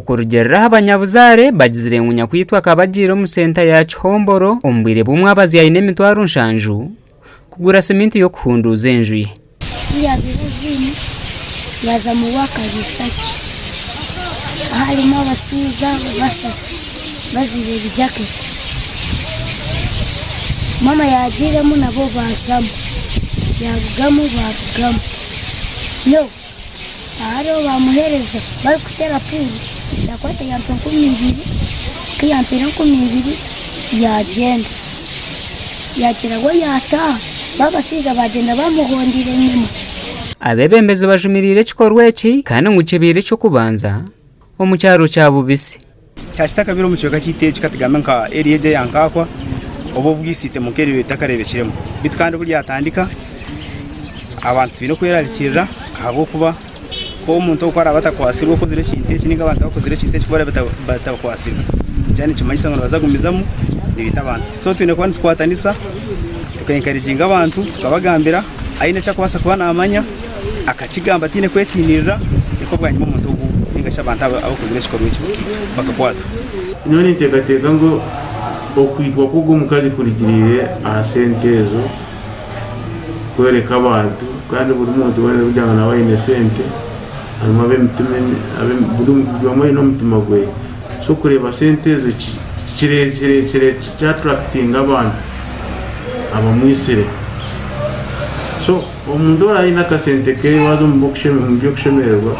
Okurugiirira aha banyabuzaare bagizire ngu nyakwitwa akaba agiire omu senta ya Kihomboro omu bwire bw'omwabazyo aine emitwaro nshanju kugura siminti y'okuhunduuza enju ye. Ku yaabaire aziine, yaaza mu Rwakariisaki aharimu abashaija bashatu bajwaire ebijaketi. Maama yaagiiremu nabo baazamu, yaarugamu baarugamu. Nyowe hariho baamuheereza barikuteera puuru, yaakwata yampa 2000, ku yampaire 2000 yaagyenda. Yaagira we yaataaha, baabashaija baagyenda bamuhondeire enyima. Abeebembezi bajumiriire ekikorwa eki kandi ngu kibaire eky'okubanza omu kyaro kya Bubisi. Kyakitakabire omu kicweka kyaitu eki katugambe nka area egi eya Nkaakwa oba obwisiitemu nk'eriba etakareebekiremu beitu kandi obu ryatandika abantu twine okwerarikirira ahabw'okuba omuntu oku araabe atakwatsirwe okozire ekintu eki nainga abantu abakozire ekintu eki ku baraabe batakwatsirwe nikiba nikimanyisa ngu nibaza kugumizamu nibaita abantu. So twine kuba nitukwatanisa tuka encouraginga abantu tukabagambira aine eki arikubaasa kuba naamanya akakigamba ataine kwetiinirira nikwo bwanyima omuntu ogu nainga shi abantu aba abakozire ekikorwa eki bakaitwa bakakwatwa. Nyowe ninteekateeka ngu okwitwa kw'ogwo mukazi kurugiriire aha sente ezo kworeka abantu kandi buri muntu weena orikugira ngu nawe aine sente harimu ab'emitima buri omwe aine omutima gwe so kureeba sente ezo kyaturakitinga abantu abamwitsire so omuntu oraba aine akasente ke waaza omu by'okushemererwa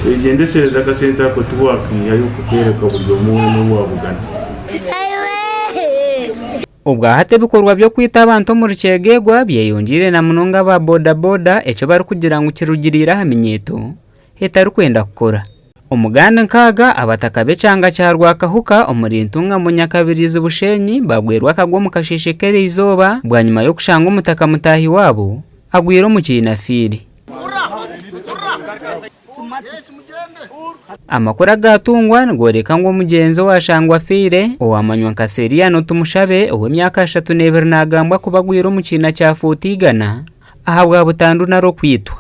oyegyendesereze akasente ako tiwakaihayo kukworeka buri omwe weena ou waabugana. Obwahati ebikorwa by'okwita abantu omuri Kyegegwa byeyongyeire na munonga aba boda boda eki barikugira ngu kirugiriire aha minyeeto etarikwenda kukora. Omuganda nkaaga abataka b'ekyanga kya Rwakahuka omuri Ntungamo Nyakabirizi Bushenyi bagwerwa akagwa omu kasheeshe k'eriizooba bwanyima y'okushanga omutaka mutaahi waabo agwire omu kiina afiire. Amakuru agaatungwa nigooreka ngu omugyenzi owaashangwa afiire, owaamanywa nka Seriano Tumushabe ow'emyaka 32 naagambwa kuba agwire omu kiina kya fuuta igana ahabwa butandu nari okwitwa.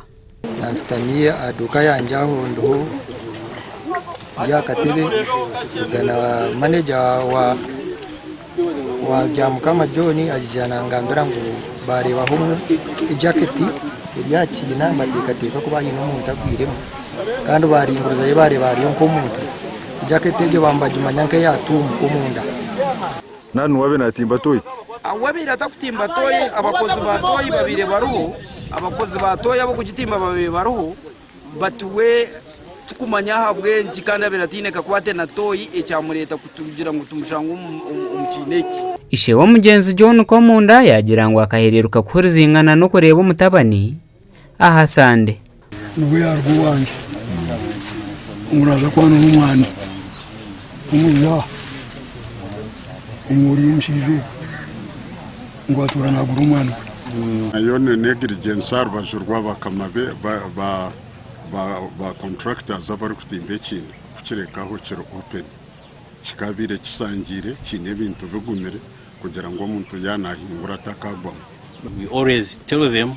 Nansitami aha duuka yangye aho ndiho ndi aha katebe na maneja wa wa Byamukama John aija nangambira ngu bareebaho ejaketi eri aha kiina nibateekateeka kuba haine omuntu agwiremu kandi baringurizayo bareeba hariyo nk'omuntu. Ejaketi egyo baaba nibagimanya nk'eyatuumuka omunda. Nari niwe abe naatimba toyi? Ahu abaire atakutimba toyi, abakozi ba toyi babaire bariho, abakozi ba toyi ab'okugitimba babaire bariho, but we tikumanya ahabw'enki kandi abaire ataine kakwate na toyi ekyamureeta kutugira ngu tumushange omu kiina eki. Ishe w'omugyenzi John Komunda yaagira ngu akahereeruka kuhurizingana n'okureeba omutabani aha Sande. Nibwo yaaruga owangye ngu naaza kwanura omwani omuri aha omuri omushaija ogu ngu atuura naagura omwani gwe. Nayo ni negligence aha rubaju rw'abakama ba ba contractors abarikutimba ekiina kukireka aho kiri open. Kikabaire kisangiire kiine ebintu bigumire kugira ngu omuntu yaaba naahingura atakagwamu. We always tell them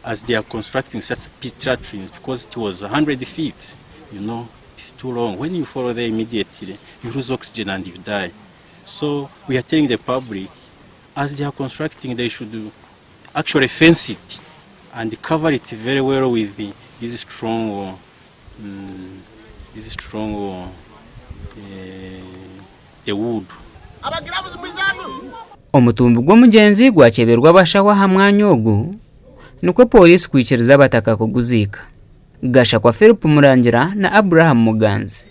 as they are constructing such pit latrines because it was 100 feet, you know, it's too long. When you follow there immediately, you lose oxygen and you die. So we are telling the public, as they are constructing, they should actually fence it and cover it very well with the, this strong, um, this strong uh, the wood. Omutumbi gw'omugyenzi gwakyeberwa abashaho aha mwanya ogu nikwo pooriisi kwikiriza abataka kuguziika. Gashakwa Philip Murangira na Abraham Muganzi.